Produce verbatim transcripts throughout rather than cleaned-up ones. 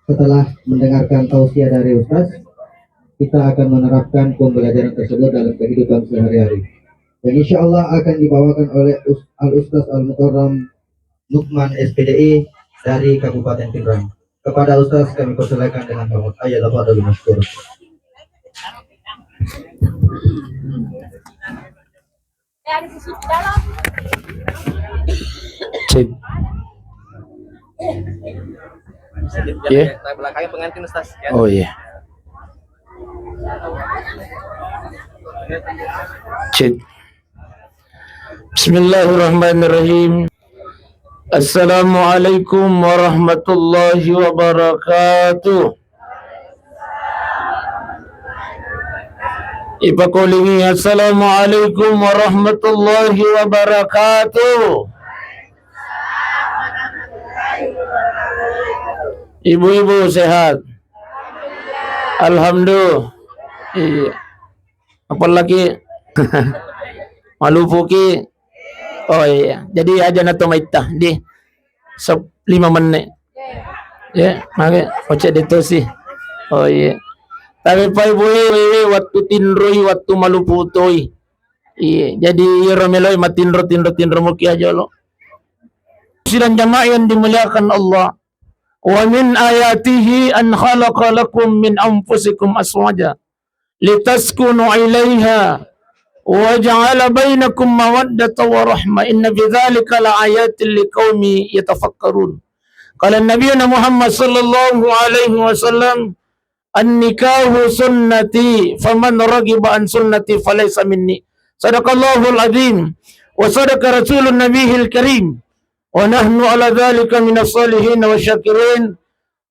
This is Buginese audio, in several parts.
Setelah mendengarkan tausiah dari Ustaz, kita akan menerapkan pembelajaran tersebut dalam kehidupan sehari-hari. Dan insya Allah akan dibawakan oleh Us- Al-Ustaz Al-Mukarram Lukman, S P D I, dari Kabupaten Pinrang. Kepada Ustaz kami persilakan dengan hormat. Ayo, Bapak, dulu masyukur. Cek. Ya. Belakangnya pengantin, Ustaz. Ya. Oh, iya. Cek. Bismillahirrahmanirrahim. Assalamualaikum warahmatullahi wabarakatuh. Ipakolingi, "Assalamualaikum warahmatullahi wabarakatuh." Ibu-ibu sehat? Alhamdulillah. Iya. Apalagi malupuki. Oh iya, jadi aja na to maitta di sep-, lima menit. Ya, mage oce de tosi. Oh iya. Tapi pai boe wewe wattu tinroi, wattu maluputoi. Iya, jadi iyaro meloi matinro, tinro, tinro muki aja lo. Sidang jamaah yang dimuliakan Allah. Wa min ayatihi an khalaqa lakum min anfusikum azwaja litaskunu ilaiha wa ja'ala bainakum mawaddata wa rahma, inna fi dzalika la ayatin liqaumi yatafakkarun. Qala Nabiyuna Muhammad sallallahu alaihi wasallam, "An-nikahu sunnati, faman raghiba an sunnati falaysa minni." Sadaqallahul adzim wa sadaqa rasulun nabiyil karim. Wa nahnu ala dzalika minas sholihin wa syakirin.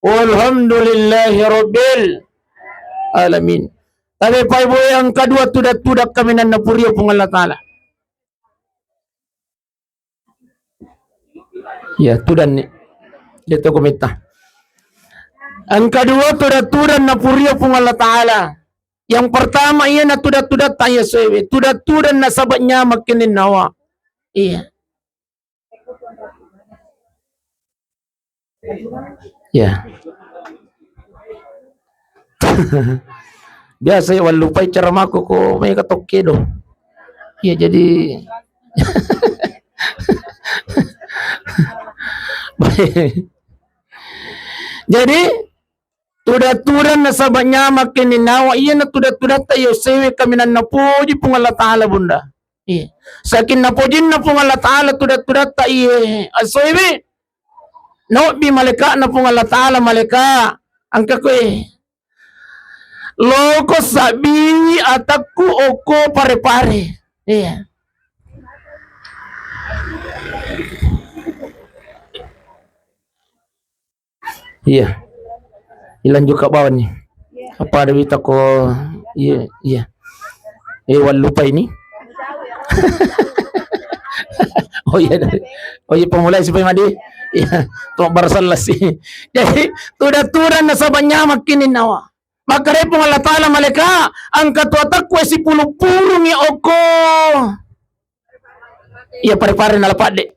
Walhamdulillahi rabbil alamin. Tapi pai boe engka dua tuda-tuda kaminang napurio Puang Allah Ta'ala. Ya, tudanni. Dia toko mita. Engka dua tuda-tuda napurio Puang Allah Ta'ala. Yang pertama, iyana tuda-tuda taya sewe. Tuda-tuda nasaba nyameng kenninnawa. Iya. Ya. Biasa ya, wallupai ceramaku ko mega tokkedo. Ya, jadi baik. Jadi, tuda-tuda nasaba nyameng kenninnawa, iyana tuda-tudatta iya sewe kaminang napoji Puang Allah Ta'ala, Bunda. Iya. Saking napojinna Puang Allah Ta'ala tuda-tudatta iye asoewe, naobbi malaeka'na Puang Allah Ta'ala, malaeka, engka koe loko sabbiwi atakku okko pare-pare. Iya. Iya. Ilanjukka bawang ni. Apa ada wita ko, iya, iya. Eh, wallupai ni. Oh iya, oh iya, pemulai supaya madi. Iya, to barasalla si. Jadi, tuda-tuda nasaba nyameng kenninnawa. Makkedai Puang Allah Ta'ala malaeka, engka tuatakku sipulung-pulungi okko. Iya, pare-pare nalapadde.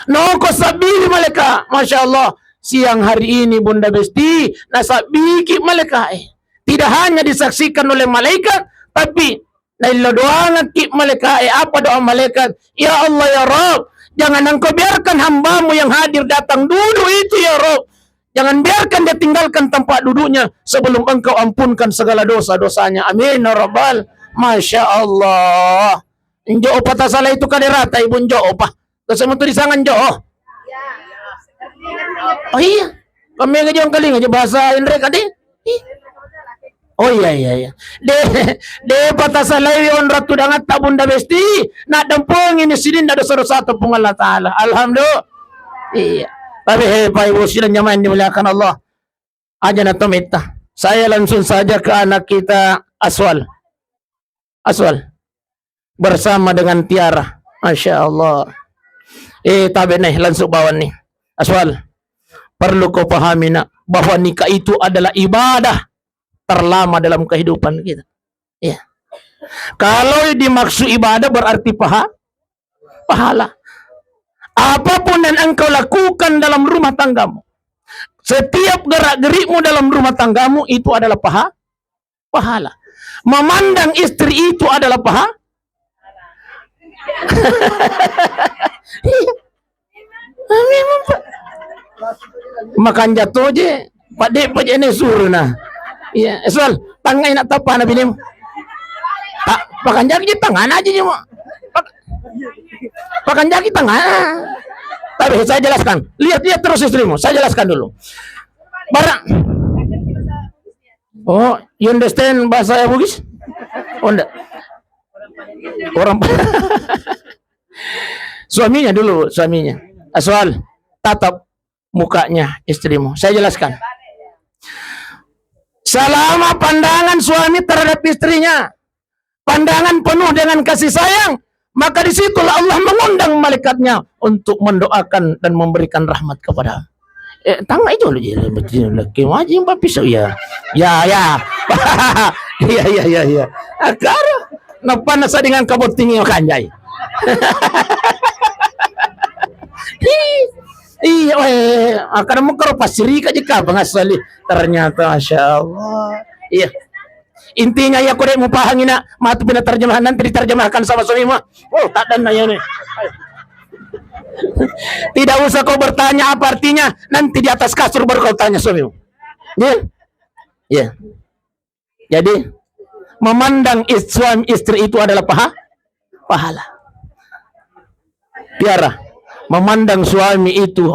Noko sabbiwi malaeka, Masya Allah, siang hari ini Bunda Besti, nasabbiki malaeka, eh. Tidak hanya disaksikan oleh malaikat, tapi naillo doangekki malaeka, eh, apa doa malaikat? Ya Allah, ya Rabb, jangan Engkau biarkan hambamu yang hadir datang duduk itu, ya Rabb. Jangan biarkan dia tinggalkan tempat duduknya sebelum Engkau ampunkan segala dosa-dosanya. Amin, ya Rabbal. Masya Allah. Njo opa tasalai tu kaderata, Ibu, njo opa. Terus metu di sana njo. Oh iya. Kami aja yang kali aja bahasa Indonesia kan, deh? Ih. Oh iya, iya, iya. De, de patasalai onrong tudangatta Bunda Besti, naddampengi ni sininna dosa-dosa tu Puang Allah Ta'ala. Alhamdulillah. Iya. Tapi he, Pak Ibu, sidang jamaah yang dimuliakan Allah. Aja na to metta. Saya langsung saja ke anak kita, Aswal. Aswal. Bersama dengan Tiara. Masya Allah. Eh, tabe nih, langsung bawang nih. Aswal. Perlu kau pahami, Nak, bahwa nikah itu adalah ibadah terlama dalam kehidupan kita. Iya. Kalau dimaksud ibadah berarti paha-, pahala. Apapun yang engkau lakukan dalam rumah tanggamu, Setiap gerak-gerikmu dalam rumah tanggamu itu adalah paha-, pahala. Memandang istri itu adalah paha-, Iya. Memang, Pak. Makanja toje, Pak, de' pa je ne suruh nah. Iya, soal tangngai na' tappa na binemu. Pak, pakanjaki je tangnga na' aja je, Pak. Pak, pakanjaki tangnga. Tapi saya jelaskan. Lihat, lihat terus istrimu. Saya jelaskan dulu. Barang. Oh, you understand bahasa Bugis? Oh, enggak. Orang suaminya dulu, suaminya. Soal tatap mukanya istrimu. Saya jelaskan. Selama pandangan suami terhadap istrinya, pandangan penuh dengan kasih sayang, maka disitulah Allah mengundang malaikatnya untuk mendoakan dan memberikan rahmat kepada. Eh, tangnga itu lu jadi lagi wajib pisau ya. Ya, ya. Iya, iya, iya, iya. Akar. Nappa nasa dengan kabottingi makanjai. Iya, weh, akan mau karo pasirika jika pengasali. Ternyata, masya Allah. Iya. Intinya ya, kode mau paham ini, matu pina terjemahan, nanti diterjemahkan sama suamimu. Oh, tak dan nanya nih. Tidak usah kau bertanya apa artinya, nanti di atas kasur baru kau tanya suamimu. Iya. Iya. Jadi, memandang is-, suami istri itu adalah paha-, pahala. Tiara, memandang suami itu,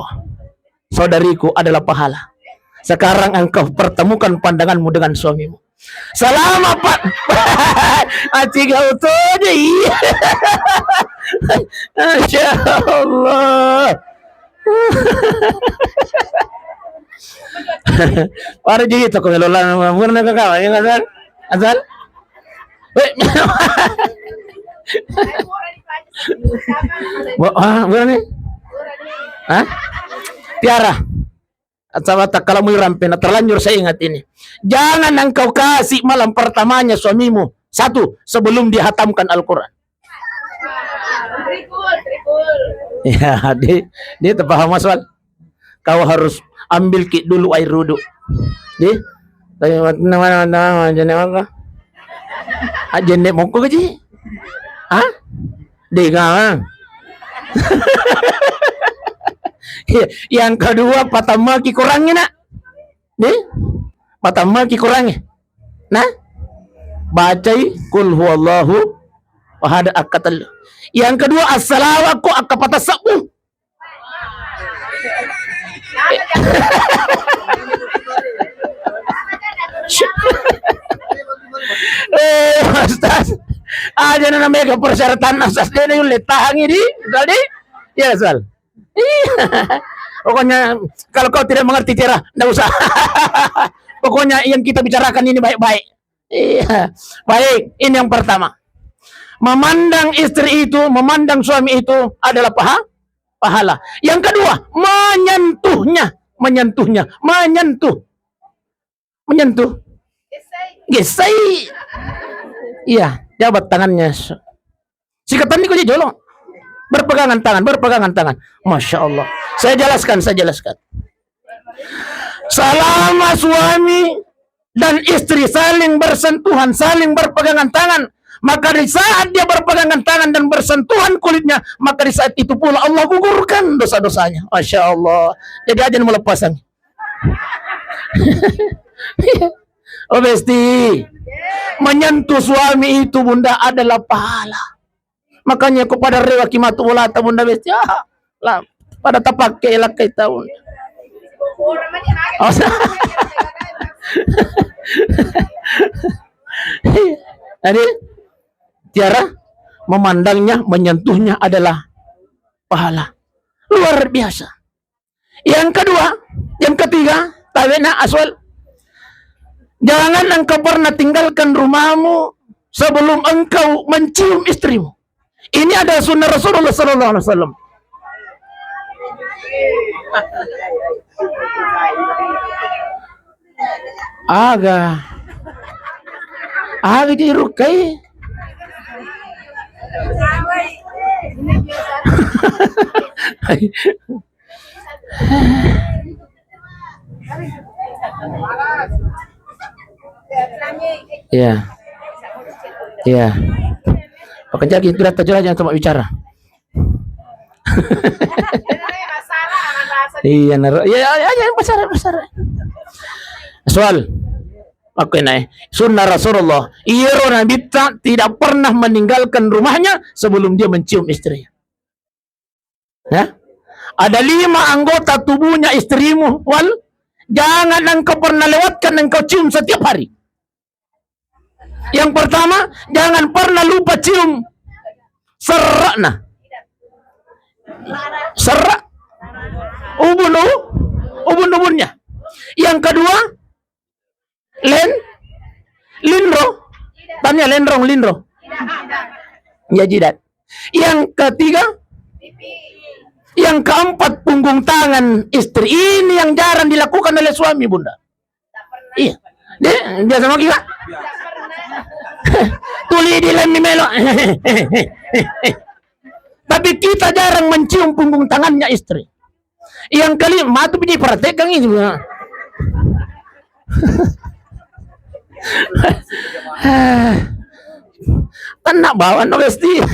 saudariku, adalah pahala. Sekarang engkau pertemukan pandanganmu dengan suamimu. Selama pa-, aci kau tuh aja, iya. Masya Allah. Baru jadi toko melola, murna ke kawan, ya, Azal? Azal? Weh. Bo-, ah, bukan nih? Hah? Tiara. Coba tak kalau mau rampe, nah, terlanjur saya ingat ini. Jangan engkau kasih malam pertamanya suamimu. Satu, sebelum dihatamkan Al-Quran. Ya, dia, dia terpaham, Mas Wal. Kau harus ambil ki dulu air wudhu. Di? Tapi nama, nama, nama, jenis apa? Ah, jenis moko ke, Ji? Hah? Dega. Yang kedua, patamaki kurangi, nak. Di? Patamaki kurangi. Nah, bacai kul huwallahu ahad akka tellu. Yang kedua, assalawakku akka patasabbu. Eh, Ustaz. Aja na mega persyaratan Ustaz, dia ni ulle tahangi di, tadi. Ya, Sal. Iya. Pokoknya kalau kau tidak mengerti, Tiara, ndak usah. Pokoknya yang kita bicarakan ini baik-baik. Iya. Baik, ini yang pertama. Memandang istri itu, memandang suami itu adalah paha-, pahala. Yang kedua, menyentuhnya, menyentuhnya, menyentuh. Menyentuh. Gesai. Iya, jabat tangannya. Sikatanni ko jolo. Berpegangan tangan, berpegangan tangan. Masya Allah. Saya jelaskan, saya jelaskan. Selama suami dan istri saling bersentuhan, saling berpegangan tangan, maka di saat dia berpegangan tangan dan bersentuhan kulitnya, maka di saat itu pula Allah gugurkan dosa-dosanya. Masya Allah. Jadi aja mau lepasan. Oh, Besti. Menyentuh suami itu, Bunda, adalah pahala. Makanya ko pada rewa ki matu bolata, Bunda, Besti. Ah, lah, pada tapake lakkai taun. Oh, sa-, jadi, Tiara, memandangnya, menyentuhnya adalah pahala. Luar biasa. Yang kedua, yang ketiga, tawena aswal. Jangan engkau pernah tinggalkan rumahmu sebelum engkau mencium istrimu. Ini adalah sunnah Rasulullah sallallahu alaihi wasallam. Aga. Aga di rukai. Iya. Iya. Pakai jaki itu data jelas, jangan cuma bicara. Iya, naro. Iya, iya, iya, iya, pasar, pasar. Soal. Aku naik. Sunnah Rasulullah. Iyaro Nabitta tidak pernah meninggalkan rumahnya sebelum dia mencium istrinya. Ya? Ada lima anggota tubuhnya istrimu, Wal. Jangan engkau pernah lewatkan, engkau cium setiap hari. Yang pertama, jangan pernah lupa cium serakna. Serak. Ubun, u-, ubun-ubunnya. Yang kedua, len-, linro. Tanya lenrong, linro. Ya, jidat. Yang ketiga, yang keempat, punggung tangan istri. Ini yang jarang dilakukan oleh suami, Bunda. Iya. Deh, biasa mau kira. Tuli di lemi melo. Tapi kita jarang mencium punggung tangannya istri. Yang kelima, itu punya praktek kan ini. Tenang bawaan no besti.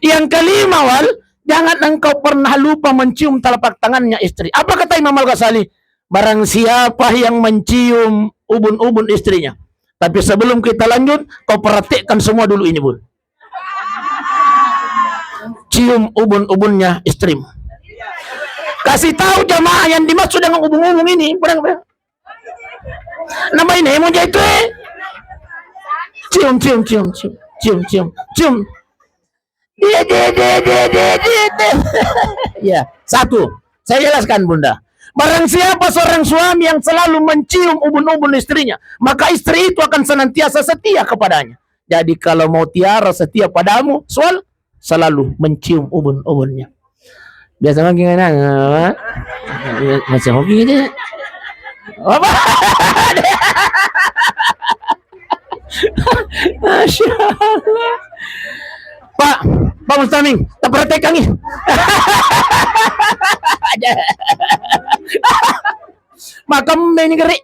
Yang kelima, Wal, jangan engkau pernah lupa mencium telapak tangannya istri. Apa kata Imam Al-Ghazali? Barang siapa yang mencium ubun-ubun istrinya. Tapi sebelum kita lanjut, kau perhatikan semua dulu ini, Bun. Cium ubun-ubunnya istrimu. Kasih tahu jamaah yang dimaksud dengan ubun-ubun ini. Berang, berang. Nama ini mau jahit, eh? Cium, cium, cium, cium, cium, cium, cium. Dia, dia, dia, dia, dia, dia, dia. Ya, satu. Saya jelaskan, Bunda. Barang siapa seorang suami yang selalu mencium ubun-ubun istrinya, maka istri itu akan senantiasa setia kepadanya. Jadi, kalau mau Tiara setia padamu, Soal, selalu mencium ubun-ubunnya. Biasa mangkin enak, apa? Masih hoki gitu. Apa? Masya Allah. Pak, Pak Mustaming, tak praktek kami. Makam ini geri.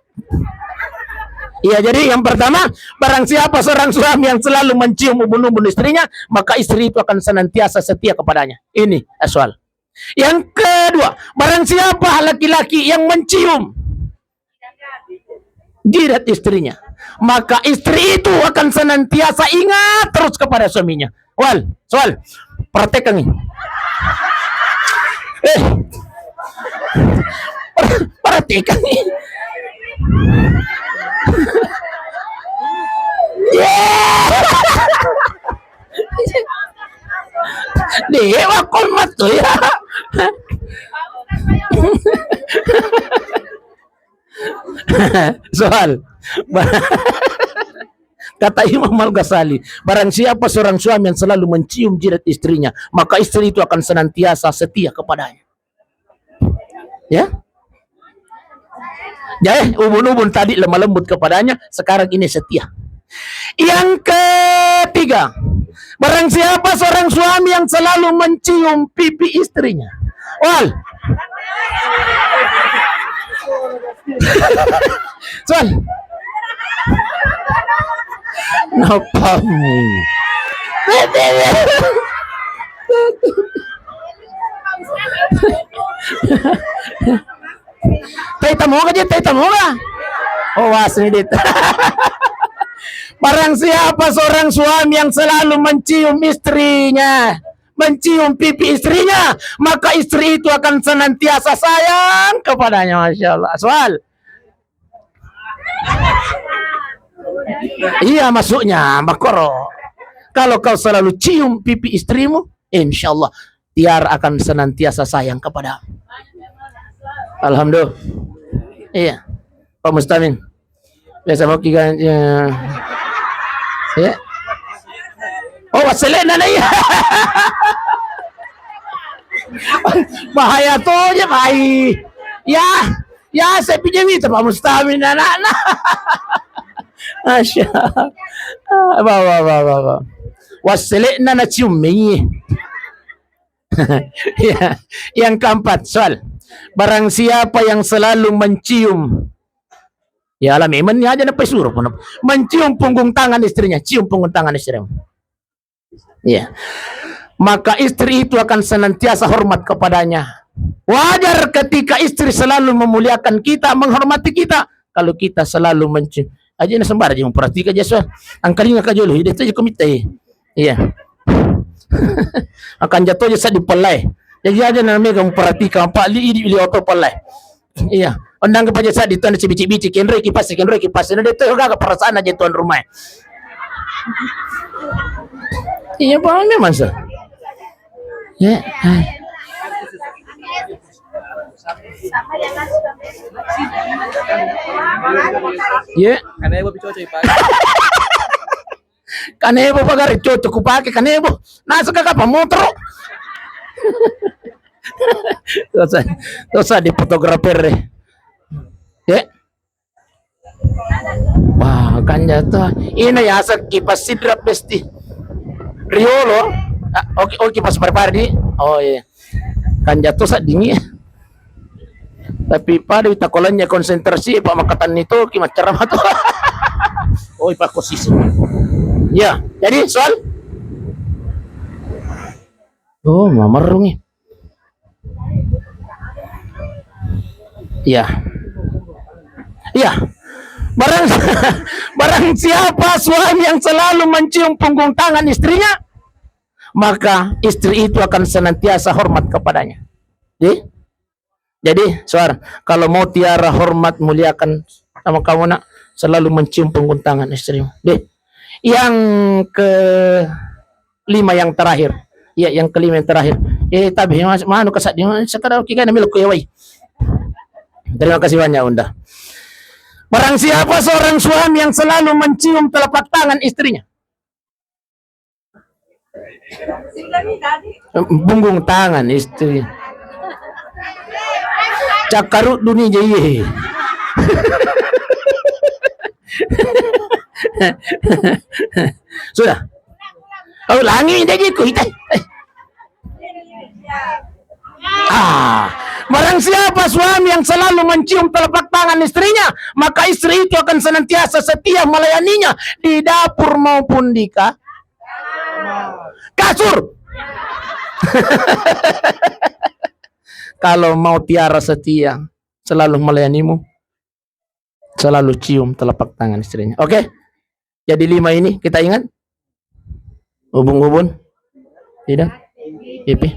Iya, jadi yang pertama, barang siapa seorang suami yang selalu mencium ubun-ubun istrinya, maka istri itu akan senantiasa setia kepadanya. Ini, eh, Soal. Yang kedua, barang siapa laki-laki yang mencium jidat istrinya, maka istri itu akan senantiasa ingat terus kepada suaminya. Wal, Soal, praktek kami. Eh, praktek kami. Iya. Dewa kon matu ya. Soal. Kata Imam Al-Ghazali, barang siapa seorang suami yang selalu mencium jidat istrinya, maka istri itu akan senantiasa setia kepadanya. Ya? Jadi, ubun-ubun tadi lemah lembut kepadanya, sekarang ini setia. Yang ketiga, barang siapa seorang suami yang selalu mencium pipi istrinya. Wal. Soal. Napamu? Taita moga je, taita moga. Oh, wasni dit. Barang siapa seorang suami yang selalu mencium istrinya, mencium pipi istrinya, maka istri itu akan senantiasa sayang kepadanya. Masya Allah. Soal. Iya, maksudnya, makoro. Kalau kau selalu cium pipi istrimu, insya Allah Tiara akan senantiasa sayang kepadamu. Alhamdulillah. Iya. Pak Mustamin. Biasa mau kiga, ya. Ya. Oh, wassele nana iya. Bahaya to je, bai. Ya, ya, saya pinjam itu Pak Mustamin anak-anak. Masya Allah. Bawa, bawa, bawa. Wassele nana cium menyi. Ya. Yang keempat, Soal. Barang siapa yang selalu mencium, Ya, ala memang ni aja napaisuro pun. Mencium punggung tangan istrinya, cium punggung tangan istrimu. Iya. Maka istri itu akan senantiasa hormat kepadanya. Wajar ketika istri selalu memuliakan kita, menghormati kita. Kalau kita selalu mencium, aja na sembarang aja memperhatikan aja, so. Angkalinga ka jolo, ide tu aja komite, eh. Iya. Akan jatuh aja sa di pelai. Jadi aja namanya memperhatikan apa li, di, li oto pelai. Iya. Ondang ke paja sa di tuan cibici-bici, kenroi kipas, kenroi kipas. Nah, dia tu gaga perasaan aja tuan rumah. Iya, paham memang, sir. Ya. Ya. Karena ibu cocok, Pak. Kanebo pagare cocok kupake kanebo. Nasaka kapang motoro. Dosa, dosa di fotografer. Ya. Wah, kan jatuh. Ini ya asal kipas sidrap besti. Riolo. Ah, oke, oke, pas pare-pare di. Oh iya. Kan jatuh saddingi. Tapi pada ita kolanya konsentrasi, Pak, makatanni tu ki maccarama tu. Oh, Pak, kosisi. Ya, jadi soal? Oh, mamerungi. Ya. Ya. Barang, barang siapa suami yang selalu mencium punggung tangan istrinya, maka istri itu akan senantiasa hormat kepadanya. Jadi, Jadi, Suar, kalau mau tiara hormat, muliakan sama kamu, nak, selalu mencium punggung tangan istrimu. Deh, yang kelima yang terakhir. Ya, yang kelima yang terakhir. Eh, tapi mas, manu kasat di mana? Sekarang kita ambil kue wai. Terima kasih banyak, Unda. Barang siapa seorang suami yang selalu mencium telapak tangan istrinya, punggung tangan istri. Cakkaruddu ni je iye. Sudah. Oh, langi jadi ku ita. Eh. Ah, barang siapa suami yang selalu mencium telapak tangan istrinya, maka istri itu akan senantiasa setia melayaninya di dapur maupun di ka-, kasur. Kalau mau tiara setia, selalu melayanimu, selalu cium telapak tangan istrinya. Oke? Jadi lima ini kita ingat. Ubun-ubun. Tidak? Ipi.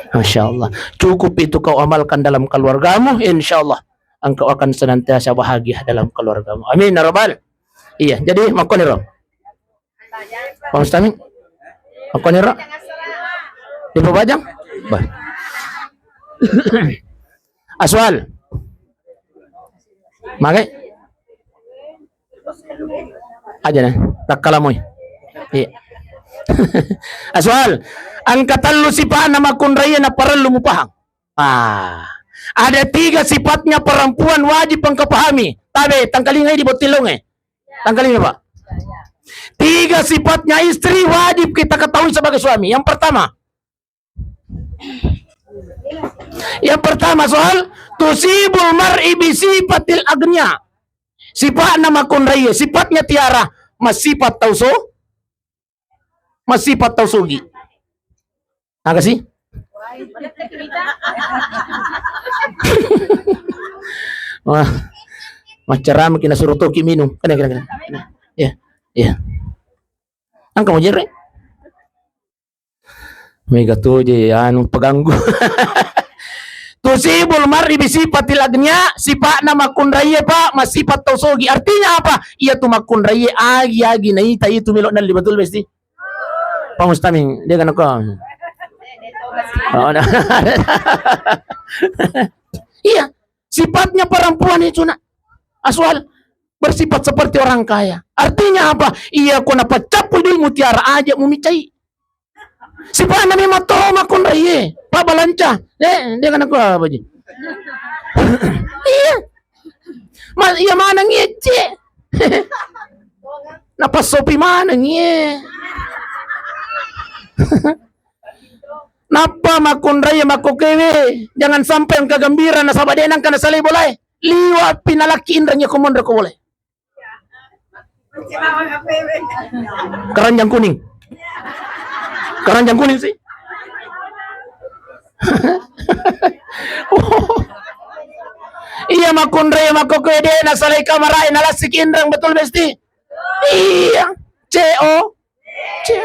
Masya Allah. Cukup itu kau amalkan dalam keluargamu, insya Allah engkau akan senantiasa bahagia dalam keluargamu. Amin ya rabbal. Iya, jadi makkoniro. Pak Mustami? Makkoniro? Dipabajang? Bah. Aswal. Magai? Aja na, takkalamoi. Iya. Aswal, engka tellu sipa'na makkunraie naparellu mupahang. Ah, ada tiga sifatnya perempuan wajib engkau pahami. Tabe, tangkalingai di bottilonge. Tangkalinga, Pak. Tiga sifatnya istri wajib kita ketahui sebagai suami. Yang pertama, yang pertama soal tusibul mar'i bisifatil agnia. Sipatna makkunraie, sipatnya tiara, masipat tau so, masipat tau sogi. Aga sih? Wah, maccarama ki nasuro toki minum. Kena, kena, kena. Iya, iya. Engka mo jere. Mega to je anu peganggu. Tusibul mar'i bisifatil agnia, sipatna makkunraie, Pak, masipat tau sogi. Artinya apa? Iya tu makkunraie agi-agi naita itu melo nalli, betul besti? Pak Mustaming, dia kena kau. Oh, nah. Iya, sifatnya perempuan itu, nak. Aswal bersifat seperti orang kaya. Artinya apa? Iya, ko napaccappui dui mutiara aja mumicai. Sipatna memang to makkunraie, Pak, balanca. Eh, dia kena kau apa je? Iya. Ma-, iya maneng iya, Cek. Napassopi maneng iya. Nappa makkunraie makkokewe, jangan sampai engka gembira nasaba de nengka nasalai bolae. Liwa pinalaki inreng ya ko monro ko boleh. Keranjang kuning. Keranjang kuning sih. Iya, makkunrai makkokkoe de' nasalai kamarae, nalassiki inreng, betul, Besti? Iya. C O. C O.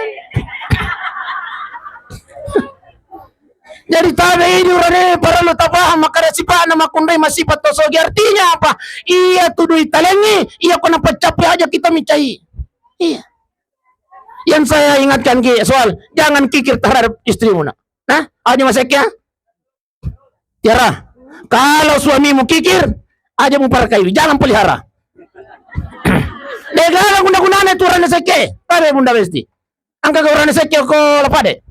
Jadi tabe idi urane parellu tapaham makkada sipa'na makkunrai masipa' to sogi. Artinya apa? Iya tu dui talengi, iya ko napaccappi aja kita micai. Iya. Yang saya ingatkan ki soal jangan kikir terhadap istrimu, nak. Nah, aja masek ya. Tiara, kalau suamimu kikir, aja muparakaiwi, jangan pelihara. Degaga guna-gunana tu urane sekke, tabe Bunda Besti. Angka ga urane sekke ko lapade?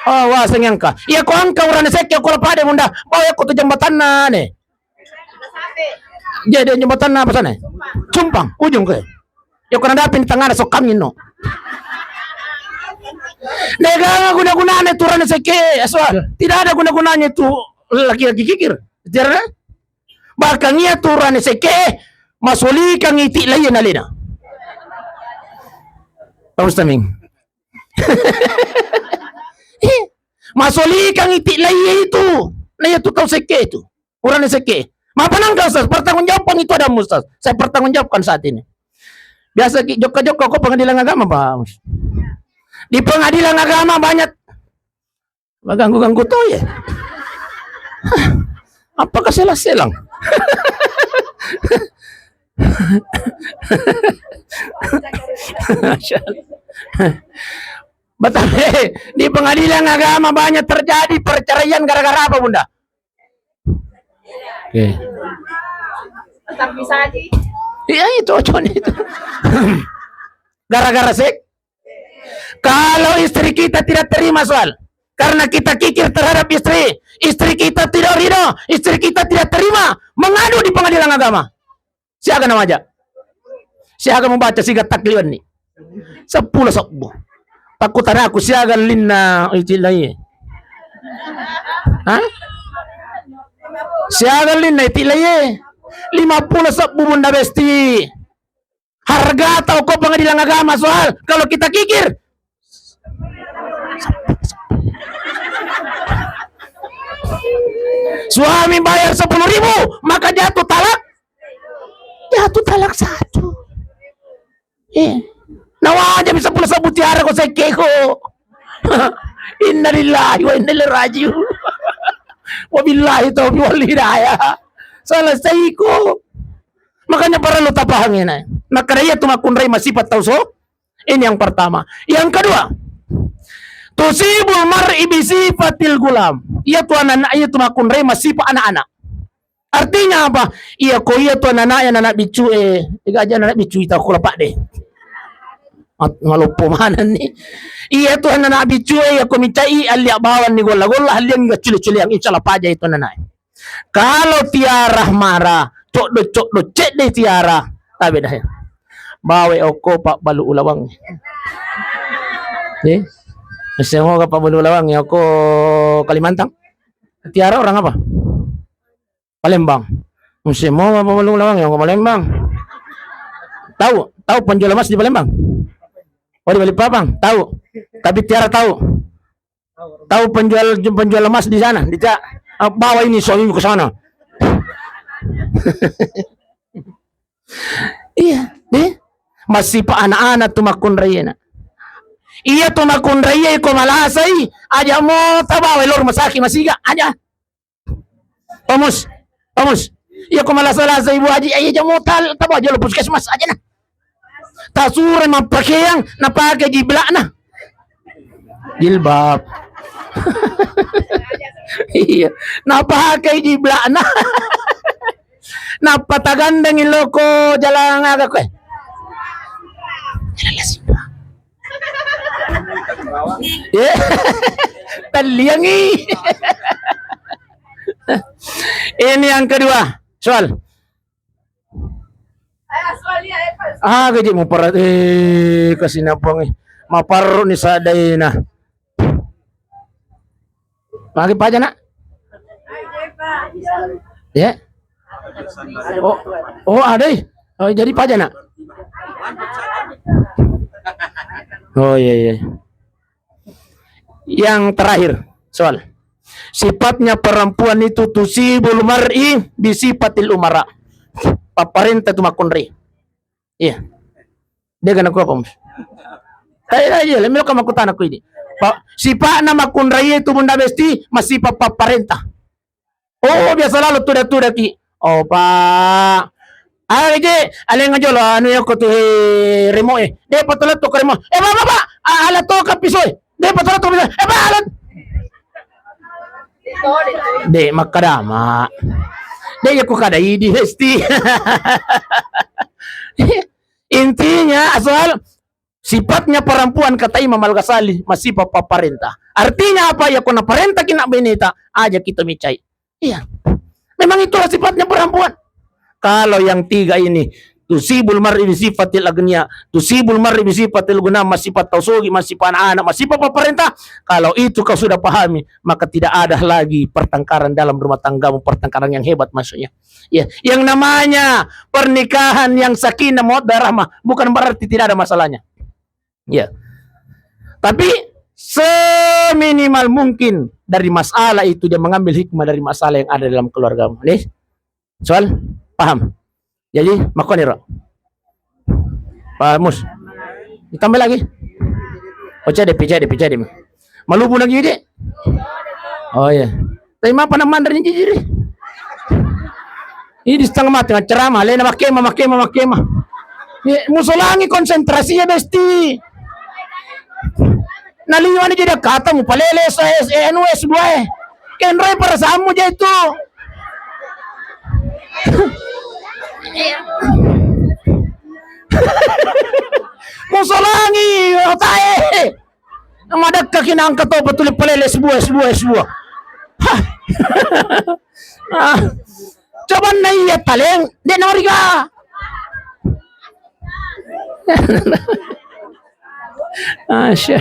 Oh, wah, seng angka. Iya ko angka urane sekke ko lapade, Bunda. Bawa ko tu jembatanna ne. Jadi jembatanna apa sana? Cumpang, ujung ke. Iya ko nadapin tengah ada sokam ino. Degaga guna-gunana tu urane sekke, soal. Tidak ada guna-gunanya tu laki-laki kikir. Tiara? Bahkan iya tu urane sekke, masolikangi ti laiye nalena. Pak Mustaming. Masolikangi ti laiye itu. Nah, iya tu tau sekke itu. Urane sekke. Mapanangka, Ustaz, pertanggungjawabkan itu ada Ustaz. Saya pertanggungjawabkan saat ini. Biasa ki jokka-jokka ko pengadilan agama, Pak. Di pengadilan agama banyak Maganggu-ganggu to ye. Apakah selang-selang? Masya Allah. Betul, eh, di pengadilan agama banyak terjadi perceraian gara-gara apa, Bunda? Oke. Tapi saji. Iya, itu, cocok itu. Gara-gara seks. Kalau istri kita tidak terima soal, karena kita kikir terhadap istri, istri kita tidak ridho, istri kita tidak terima, mengadu di pengadilan agama. Siaga namaja? Siaga membaca siga takliwan ni? Seppulo sebbu. Takutana aku siaga linna iti laiye. Hah? Siaga linna iti laiye. Lima puluh sebbu, Bunda Besti. Harga tau ko pengadilan agama soal. Kalau kita kikir, suami bayar sepuluh ribu, maka jatuh talak. Jatuh talak satu. Eh. Nawaja bisa pula sebut tiara ko sekke ko. Innalillahi wa inna ilaihi rajiun. Wabillahi taufiq wal hidayah. Selesai ko. Makanya perlu tapahami, nah. Maka iya tu makkunrai masipa' tau so. Ini yang pertama. Yang kedua, tusibul mar'i bi sifatil gulam. Iya tu anak-anak, iya tu makkunrai masipa' anak-anak. Artinya apa? Iya ko iya tu anak-anak, anak biccu e, ega aja anak biccu ita ko lapade. Mat-, maloppo manenni. Iya tu anak-anak biccu e, iya ko micai alliang bawang ni golla-golla, alliang gaccule-culeang, insya Allah paja itu anak-anak. Kalau tiara mara, coddo-coddo cedde tiara, tabe dah ya. Bawa okko pabbalu ulawang. Eh, semoga pabbalu ulawang ya okko Kalimantan. Tiara orang apa? Palembang. Semoga pabbalu ulawang ya okko Palembang. Tahu, tahu penjual emas di Palembang? Oh, di Balikpapan, tahu. Tapi tiara tahu. Tahu penjual, penjual emas di sana, di Ca-, ah, bawa ini suamimu ke sana. Iya, deh. Masipa' anak-anak tu makkunraie na. Iya tu makkunraie ko malasai, aja mo tabawa lo rumah sakit masiga, aja. Pamus, pamus. Iya ko malasa-lasa Ibu Haji, iya jamo tal-, tabo aja lo puskesmas aja na. Tasure mappakeang, napake jibla'na. Jilbab. Iya, napake jibla'na. Nappa tagandengi loko jalan aga koe. Jalan Lasiba. Iya. Talliangi. Ini yang kedua, soal. Ah, gaji mupara-, eh, kasina Puang, eh. Maparru ni sadaina. Magi paja, Nak? Ya. Oh, oh, ada, eh. Oh, jadi paja, nak? Oh, iya, iya. Yang terakhir, soal. Sifatnya perempuan itu tusibul mar'i bisifatil umara. Papparenta tu makkunrai. Iya. Dia kena kuapa, Mus? Tanya aja, lagi melo kamu kutana ku ini. Pa, sipatna makkunrai itu Bunda Besti masih papa parenta. Oh, biasa lalu tuda-tuda ki. Oh, Pak. Ah, je, aleng aja lah, anu ya, kau tu, eh, remote, eh. Dia patah letuk ke remote. Eh, Bapak, Pak, ah, alat tu ke pisau, eh. Dia patah letuk ke pisau. Eh, Pak, alat. Dek, makkadama. Dek, ya, ku kada idi, Besti. Intinya, asal sifatnya perempuan, kata Imam Al-Ghazali, masih papa parenta. Artinya apa? Ya, kona parenta kina beneta, aja kita micai. Iya. Memang itulah sifatnya perempuan. Kalau yang tiga ini, tusibul mar'i bi sifatil agniya, tusibul mar'i bi sifatil guna, masih tau sogi, masih anak-anak, masih papa parenta. Kalau itu kau sudah pahami, maka tidak ada lagi pertengkaran dalam rumah tanggamu, pertengkaran yang hebat maksudnya. Ya, yang namanya pernikahan yang sakinah mawaddah rahmah bukan berarti tidak ada masalahnya. Ya. Tapi seminimal mungkin dari masalah itu dia mengambil hikmah dari masalah yang ada dalam keluargamu. Nih, soal paham? Jadi, makoni ro. Pak Mus. Ditambah lagi. Oh, cede, pi, cede, pi, cede. Malubu lagi, Dek. Oh, iya. Tapi mapa na manre ni jijiri? Ini setengah mati, ceramah, lena makema, makema, makema. Iya, musolangi konsentrasi ya, Besti. Naliwani jadi kata mu palele S, S, anu, S dua, eh. Kenroi perasaanmu je itu. Musolangi otae. Madekka ki nangka to patuli palele S dua, S dua, S dua. Hah. Ah. Coba na iya taleng, de noriga. Asya.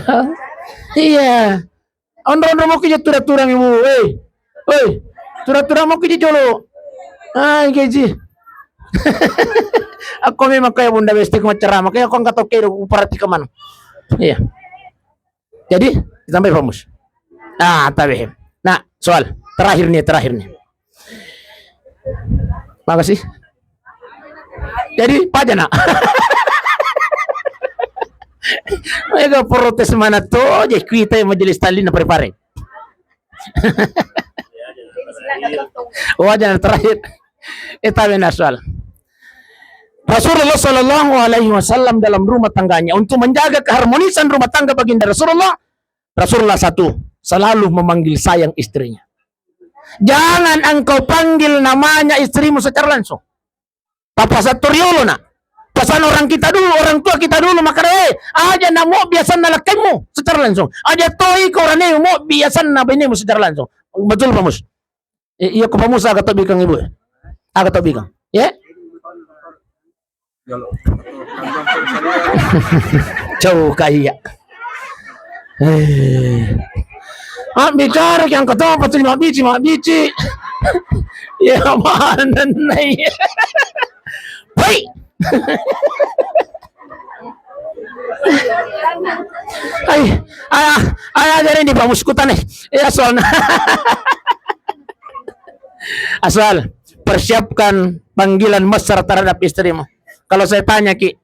Iya. Onro-onro mo ki je tura-turang ibu. Eh. Oi. Tura-turang mo ki je jolo. Ah, gaji. Aku memang kayak Bunda Besti ku macerama, kayak aku angkat oke, aku perhatikan mana. Iya. Jadi, sampai Pak Mus. Nah, tabe. Nah, soal terakhir nih, terakhir nih. Makasih. Jadi, paja nak. Mega protes mana tuh, je kita yang majelis taklim na pare-pare. Wajar terakhir. Eh, tabe na soal. Rasulullah Shallallahu Alaihi Wasallam dalam rumah tangganya, untuk menjaga keharmonisan rumah tangga baginda Rasulullah, Rasulullah satu, selalu memanggil sayang istrinya. Jangan engkau panggil namanya istrimu secara langsung. Papa Sattoriolo nak. Pesan orang kita dulu, orang tua kita dulu, maka, eh, aja namo biasan na lakkaimu secara langsung. Aja toi ko rane mo biasan na bainemu secara langsung. Betul, Pak Mus? Eh, iya, ko Pak Mus, aga to bikang ibu? Aga to bikang? Ya? Jauh kaya. Eh. Ah, bicara yang kata apa tu, mabbici, mabbici. Ya, mana nih? Hei. Ay, ay, ay, ajarin di Pak Mus kutane. Ya, soalnya. Asal, persiapkan panggilan mesra terhadap istrimu. Kalau saya tanya ki,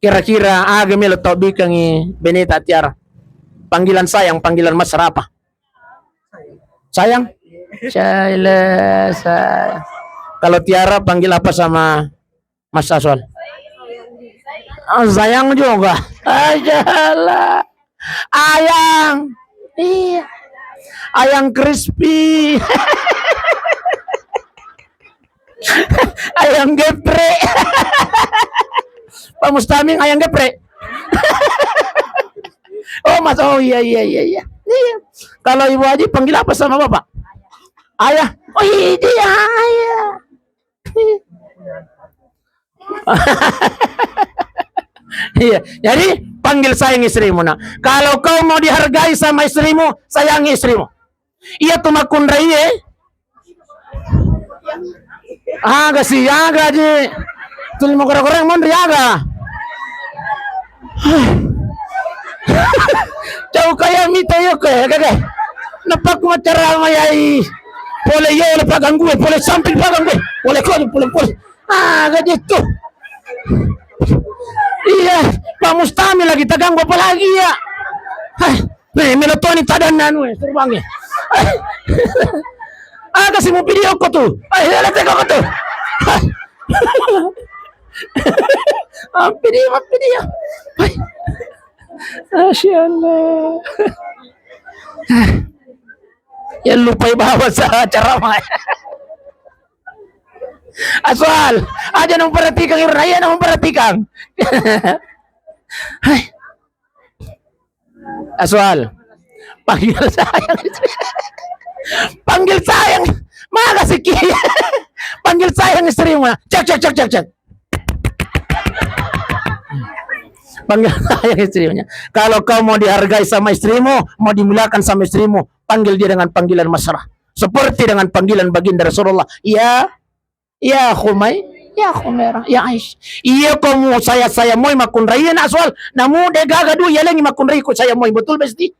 kira-kira aga melo tau bikangi beneta Tiara? Panggilan sayang, panggilan mesra apa? Sayang? Sayang, sayang. Kalau Tiara panggil apa sama Mas Aswal? Ah, sayang juga. Ajalah. Ayang. Iya. Ayang crispy. Ayang geprek. Pak Mustaming, ayang geprek. Oh, Mas. Oh, iya, iya, iya, iya. Iya. Kalau Ibu Haji panggil apa sama Bapak? Ayah. Oh, iya, iya, ayah. Iya, jadi panggil sayang istrimu, nak. Kalau kau mau dihargai sama istrimu, sayangi istrimu. Iya tu makkunrai, eh. Aga si, aga ji. Tuli mau goreng-goreng monri aga. Jauh kaya mita yo ke, kage. Napakku macara mayai. Pole yo le paganggu, pole samping paganggu. Pole kau, pole, pole. Aga ji tu. Iya, Pak Mustami lagi taganggu apa lagi ya? Hah, nih, melo toni tadanna anu, eh, suruh bang ya. Aga si mau video ko tu. Eh, ya, lihat ko tu. Hah. Apa dia, apa dia? Hai. Masya Allah. Hah. Ya lupa bawa sa ceramah. Aswal, aja nang perhatikan, Irna, iya nang perhatikan. Hai. Aswal, panggil sayang istri. Panggil sayang. Makasih ki. Panggil sayang istrimu. Cek, cek, cek, cek, cek. Panggil sayang istrinya. Kalau kau mau dihargai sama istrimu, mau dimuliakan sama istrimu, panggil dia dengan panggilan mesra. Seperti dengan panggilan baginda Rasulullah. Ya, ya Khumai, ya Khumaira, ya Aisyah. Iya, kau mau saya, saya mau makunrai nak soal. Namu de gaga du ya lengi makunrai ku saya mau, betul besti?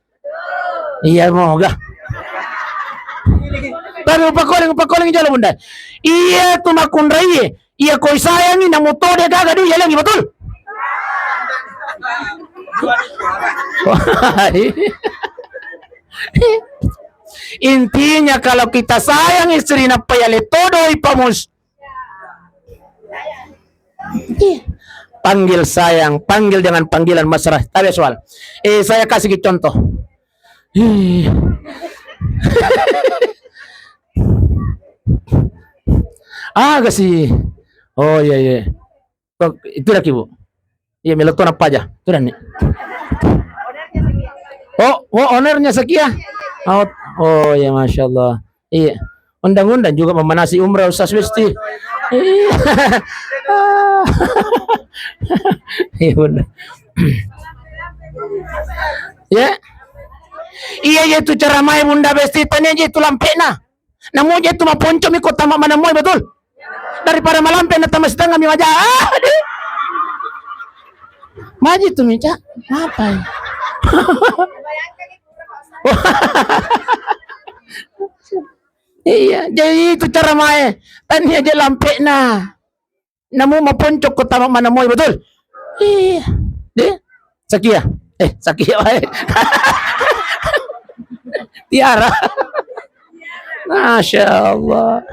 Iya, moga. Tapi upakoling, upakoling jalo bunda. Iya tu makunrai. Iya koi sayangi namu to de gaga du ya lengi, betul? Intinya kalau kita sayang istri nappa ya le todoi pamus. Iya. Panggil sayang, panggil dengan panggilan mesra. Tapi soal. Eh, saya kasih contoh. Ih. Aga si. Oh iya, iya. Kok itu lagi, Bu? Iya, melo tona paja. Itu dan ni. Oh, oh, ownernya Sakia. Oh, oh ya, Masya Allah. Iya. Undang-undang juga memanasi umrah Ustaz Wisti. Iya. Iya, Bunda. Ya. Iya, iya, itu cara mai Bunda Besti tanya aja itu lampena. Namu je tu maponco mi kota mak mana moi, betul? Daripada malampe na tama setengah mi maja. Ah, deh. Maji tu mi, Cak. Apa ya? Iya, jadi itu cara mae. Tania je lampe na. Namu maponcok ko tama mana moi, betul? Iya. Deh. Sakia. Eh, Sakia wae. Tiara. Masya Allah.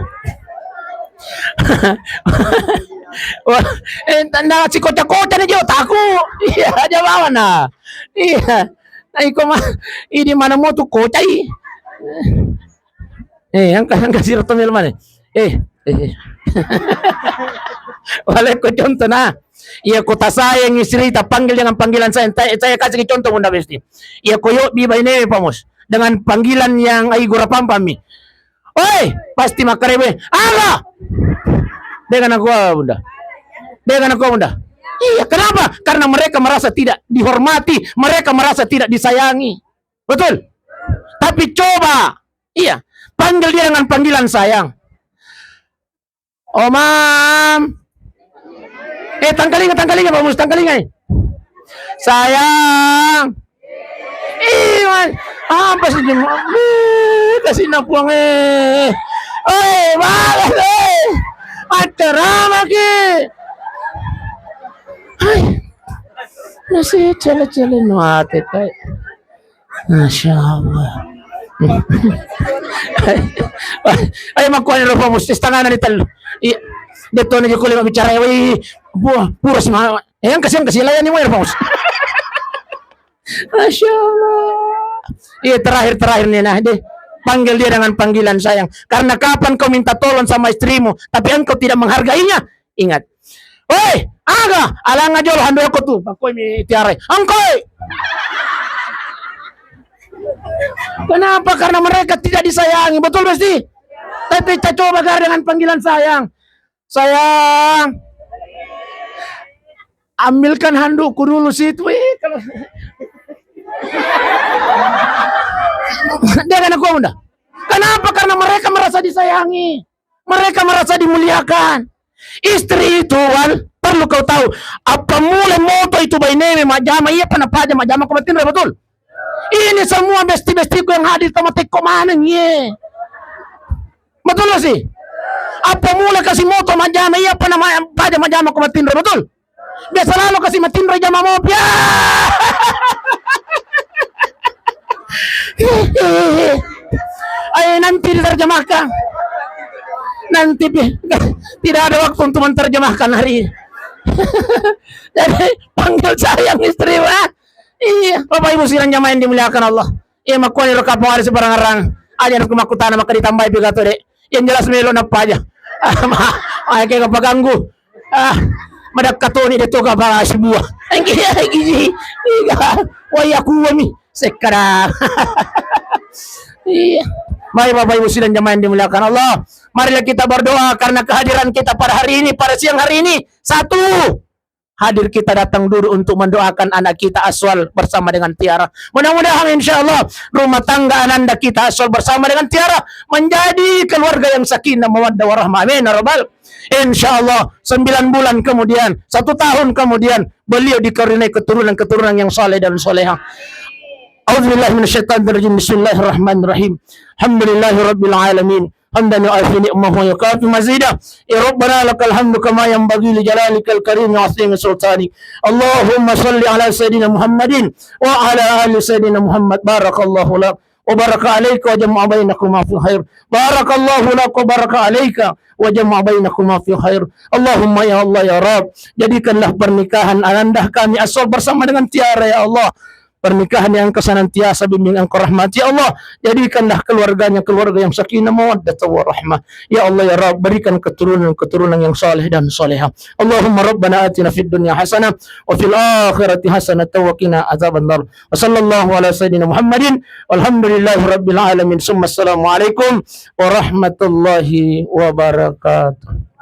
Wah, eh, tanda si kocak-kocak nih, Jo, taku. Iya, aja bawa nah. Iya. Nah, iko mah, ini mana mau tuh kocai. Eh, angka, angka siro tomel mana? Eh, eh, eh. Walekko contoh nah. Iya, kota sayang istri, tak panggil dengan panggilan saya. Saya, saya kasih contoh, Bunda Besti. Iya, koyo bi baine pamus dengan panggilan yang ai gora pampami. Oi, pasti makarebe. Aga? Dengan aku, Bunda. Dengan aku, Bunda. Iya, kenapa? Karena mereka merasa tidak dihormati, mereka merasa tidak disayangi. Betul? Tapi coba, iya, panggil dia dengan panggilan sayang. Omam. Eh, tangkalinga, tangkalinga, Pak Mus, tangkalinga. Eh. Sayang. Iman. Apa sih, Jem? Eh, kasih napuang, eh. Oi, balas, eh. Acara lagi. Hai. Masih cele-cele nuate, kai. Masya Allah. Ayo, makkuani ro, Pak Mus, setengah nani tellu. Iya. Detto ni jukuli bicara, woi. Buah, pura sima. Eh, yang kasih, yang kasih layani mo, Pak Mus. Masya Allah. Iya, terakhir-terakhir nih, nah, deh. Panggil dia dengan panggilan sayang. Karena kapan kau minta tolong sama istrimu, tapi engkau tidak menghargainya, ingat. Woi, aga? Alanga jolo hando ko tu. Pakoi mi tiarai. Angkoi. Kenapa? Karena mereka tidak disayangi. Betul, Besti? Tapi kita coba gar dengan panggilan sayang. Sayang, ambilkan handukku dulu situ. Ih, kalau dia kan aku, Bunda. Kenapa? Karena mereka merasa disayangi. Mereka merasa dimuliakan. Istri itu, Wal, perlu kau tahu, apa mulai moto itu bainewe majjama, iya pa napaja majjama ko matinro, betul? Ini semua besti-bestiku yang hadir, tamatekko maneng, ye. Betul nggak sih? Apa mulai kasi moto majjama, iya pa nama-, paja majjama ko matinro, betul? Biasa lalo kasi matinro jama mopi. Ayo, nanti diterjemahkan. Nanti pi-, tidak ada waktu untuk menerjemahkan hari ini. Jadi, panggil sayang istri, Pak. Iya, Bapak Ibu sidang jamaah yang dimuliakan Allah. Iya, makkuani ro kapang ada sebarang arang. Aja nak makkutana maka ditambahi piga to, Dek. Yang jelas melo napaja. Ah, ma-, ah, kayak apa ganggu? Ah, madakka toni de to kapang sebuah. Engki, engki ji. Iya, wayah kuami. Sekarang. Iya. Mari Bapak Ibu sidang jamaah yang dimuliakan Allah. Marilah kita berdoa karena kehadiran kita pada hari ini, pada siang hari ini. Satu, hadir kita datang dulu untuk mendoakan anak kita Aswal bersama dengan Tiara. Mudah-mudahan insya Allah rumah tangga ananda kita Aswal bersama dengan Tiara menjadi keluarga yang sakinah mawaddah warahmah. Amin ya rabbal. Insya Allah sembilan bulan kemudian, satu tahun kemudian, beliau dikaruniai keturunan-keturunan yang saleh dan salehah. A'udzubillahi minasyaitonirrajim. Bismillahirrahmanirrahim. Alhamdulillahirabbil alamin. Hamdan yu'afi ni'mahu wa yukafi mazidah. Ya Rabbana lakal hamdu kama yanbaghi li jalalikal karimi wa azimi sultanik. Allahumma salli ala sayyidina Muhammadin wa ala ali sayyidina Muhammad. Barakallahu lak wa baraka alaika wa jama'a bainakuma fi khair. Barakallahu lak wa baraka alaika wa jama'a bainakuma fi khair. Allahumma ya Allah ya Rabb, jadikanlah pernikahan ananda kami Aswal bersama dengan Tiara ya Allah. Pernikahan yang engkau senantiasa bimbing, engkau rahmati, ya Allah. Jadikanlah keluarganya keluarga yang sakinah mawaddah warahmah. Ya Allah ya Rabb, berikan keturunan-keturunan yang saleh dan salehah. Allahumma rabbana atina fid dunya hasanah wa fil akhirati hasanah wa qina azabannar. Wa sallallahu ala sayyidina Muhammadin walhamdulillahi rabbil alamin. Summa assalamualaikum warahmatullahi wabarakatuh.